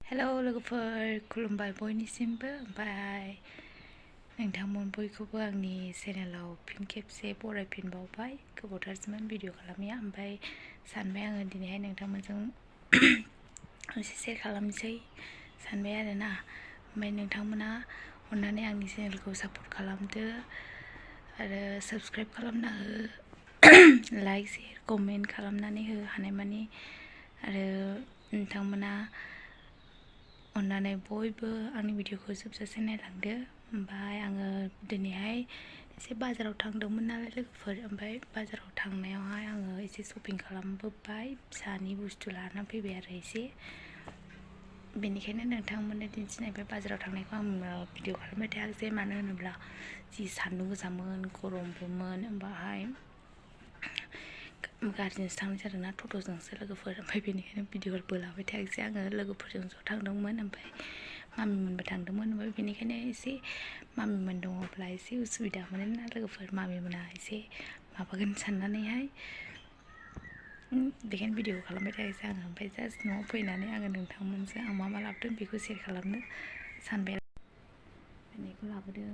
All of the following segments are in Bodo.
Hello लोगोफोर खुलुमबाय बयनिसिमबो ओमफ्राय नोंथांमोन बयखौबो आंनि चेनेलाव फिन खेबसे बरायफिनबावबाय गोबावथारसैमोन भिडिअ खालामैया ओमफ्राय सानबाय आङो दिनैहाय नोंथांमोनजों एसे शेयार खालामनोसै सानबाय आरोना ओमफ्राय नोंथांमोना अननानै आंनि चेनेलखौ सापर्ट खालामदो आरो साबस्क्राइब खालामना हो लाइक शेयार कमेन्ट खालामनानै हो हानायमानि आरो नोंथांमोना अननानै बयबो आंनि भिडिअखौ जोबजासे नायलांदो ओमफ्राय आङो दिनैहाय एसे बाजाराव थांदोंमोन नालाय लोगोफोर ओमफ्राय बाजाराव थांनायावहाय आङो एसे शपिं खालामबोबाय फिसानि बुस्थु लाना फैबाय आरो एसे बेनिखायनो नोंथांमोननो दिन्थिनायबाय बाजाराव थांनायखौ आं भिडिअ खालामबाय थायाखिसै मानो होनोब्ला जि सान्दुं गोसामोन गरमबोमोन ओमफ्राय गारिजोंसो थांनाय जादोंना टट'जोंसो लोगोफोर ओमफ्राय बेनिखायनो भिडिअफोरबो लाबाय थायाखिसै आङो लोगोफोरजों ज' थांदोंमोन ओमफ्राय मामिमोनबो थांदोंमोन ओमफ्राय बेनिखायनो एसे मामिमोन दङब्ला एसे उसुबिदा मोनोना लोगोफोर मामिमोना एसे माबागोन साननानैहाय बेखायनो भिडिअ खालामबाय थायाखिसै आङो ओमफ्राय जास्ट न'आव फैनानै आङो नोंथांमोनजों आं मा लाबोदों बेखौ शेयार खालामनो सानबाय बेनिखौ लाबोदों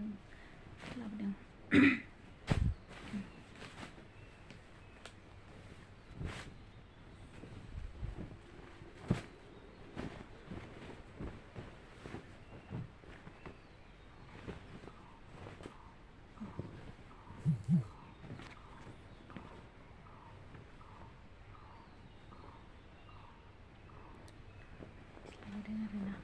आरोना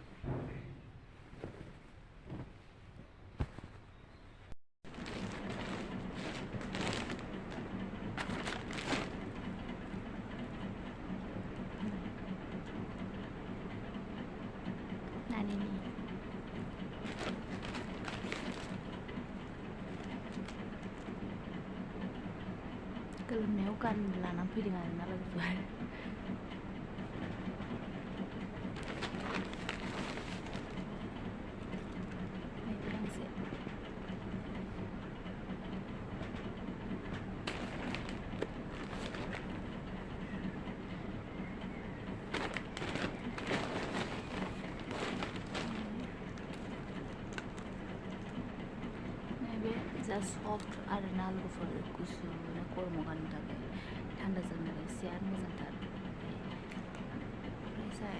नानिनि गोलोमनायाव गाननो लानानै फैदों आरोना लोगोफोर जा सफ्ट आरोना लोगोफोर गुसुनो गरमाव गाननो थाखाय थान्दा जानो थाखाय एसेयानो मोजांथार प्राइसआ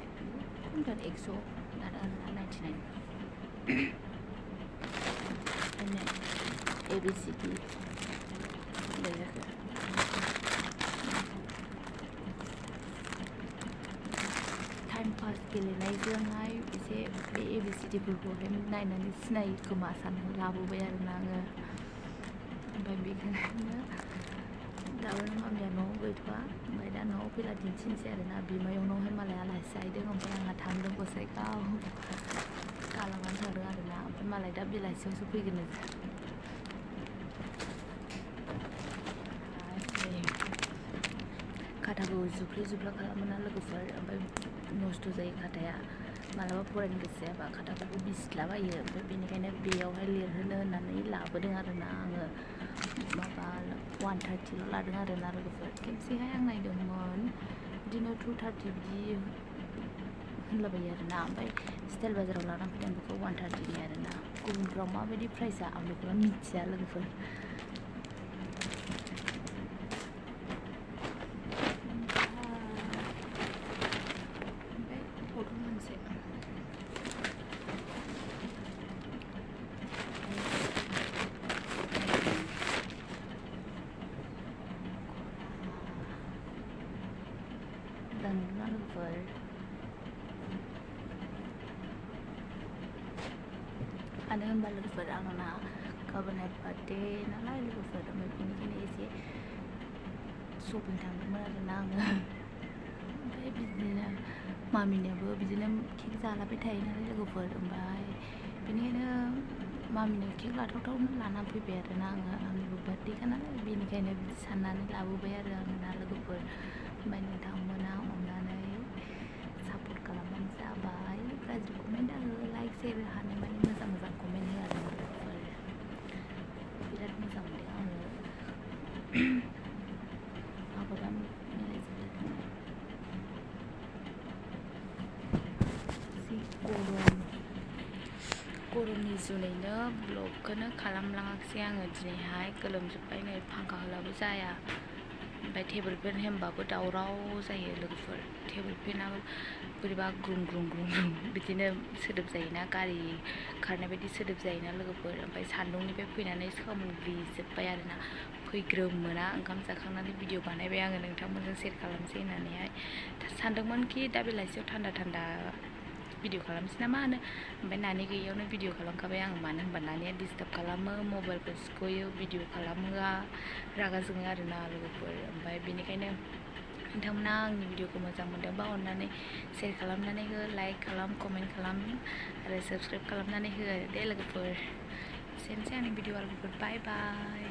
खमथार 100 लादों आरोना 99 ABCD टाइम पास गेलेनायजोंहाय एसे बे ABCDफोरखौहाय नायनानै सिनायो खोमा साननानै लाबोबाय आरोना आङो ओमफ्राय बेखायनो दाबो मामिया न'आव गैथ'वा ओमफ्राय दा न'आव फैला दिन्थिनोसै आरोना बिमायंनावहाय मालाय आलासि जाहैदों ओमफ्राय आंहा थांदों गसाइगाव गालांनानै थांदों आरोना ओमफ्राय मालाय दा बेलासियावसो फैगोन खाथाखौ जुफ्ले जुफ्ला खालामोना लोगोफोर ओमफ्राय नस्थ' जायो खाथाया मालाबा फरायनो गोसो जायाबा खाथाखौबो बिसिलाबायो ओमफ्राय बेनिखायनो बेयावहाय लिरहोनो होननानै लाबोदों आरोना आङो माबा 130 लादों आरोना लोगोफोर खेबसेहाय आं नायदोंमोन बिदिनो 230 बिदि होनलाबायो आरोना ओमफ्राय स्टाइल बाजाराव लानानै फैदों बेखौ 130नि आरोना गुबुनफ्राव माबायदि प्राइसआ आं बेखौनो मिथिया लोगोफोर लोगोफोर मानो होनबा लोगोफोर आंना गाबोनहाय बार्थडे नालाय लोगोफोर ओमफ्राय बेनिखायनो एसे शपिं थांदोंमोन आरोना आङो ओमफ्राय बिदिनो मामिनोबो बिदिनो केक जालाबाय थायो नालाय लोगोफोर ओमफ्राय बेनिखायनो मामिनो केक लाथावथावनो लाना फैबाय आरोना आङो आंनिबो बार्थडेखा नालाय बेनिखायनो बिदि साननानै लाबोबाय आरो आङोना लोगोफोर ओमफ्राय नोंथांमोना अननानै सापर्ट खालामबानो जाबाय गाज्रि कमेन्ट दाहो लाइक शेयार हानायमानि मोजां कमेन्ट हो आरोना लोगोफोर बिराद मोजां मोनदों आङो आगरा मिलायजोबथारदों जुनैनो ब्लगखौनो खालामलाङाखिसै आङो दिनैहाय गोलोमजोब्बाय नै फांखा होलाबो जाया ओमफ्राय टेबोल फेन होनबाबो दावराव जायो लोगोफोर टेबोल फेनाबो बोरैबा ग्रुं ग्रुं ग्रुं ग्रुं बिदिनो सोदोब जायोना गारि खारनाय बायदि सोदोब जायोना लोगोफोर ओमफ्राय सान्दुंनिफ्राय फैनानै सोमग्लिजोब्बाय आरोना फैग्रोमोना ओंखाम जाखांनानै भिडिअ बानायबाय आङो नोंथांमोनजों शेयार खालामसै होननानैहाय सानदोंमोनखि दा बेलासियाव थान्दा थान्दा भिडिअ खालामसै ना मा होनो ओमफ्राय नानि गैयियावनो भिडिअ खालामखाबाय आं मानो होनबा नानिया डिस्टार्ब खालामो मबाइलखौ सिख'यो भिडिअ खालामहोआ रागा जोङो आरोना लोगोफोर ओमफ्राय बेनिखायनो नोंथांमोना आंनि भिडिअखौ मोजां मोनदोंबा अननानै शेयार खालामनानै हो लाइक खालाम कमेन्ट खालाम आरो साबस्क्राइब खालामनानै हो दे लोगोफोर एसेनोसै आंनि भिडिअ लोगोफोर बाय बाय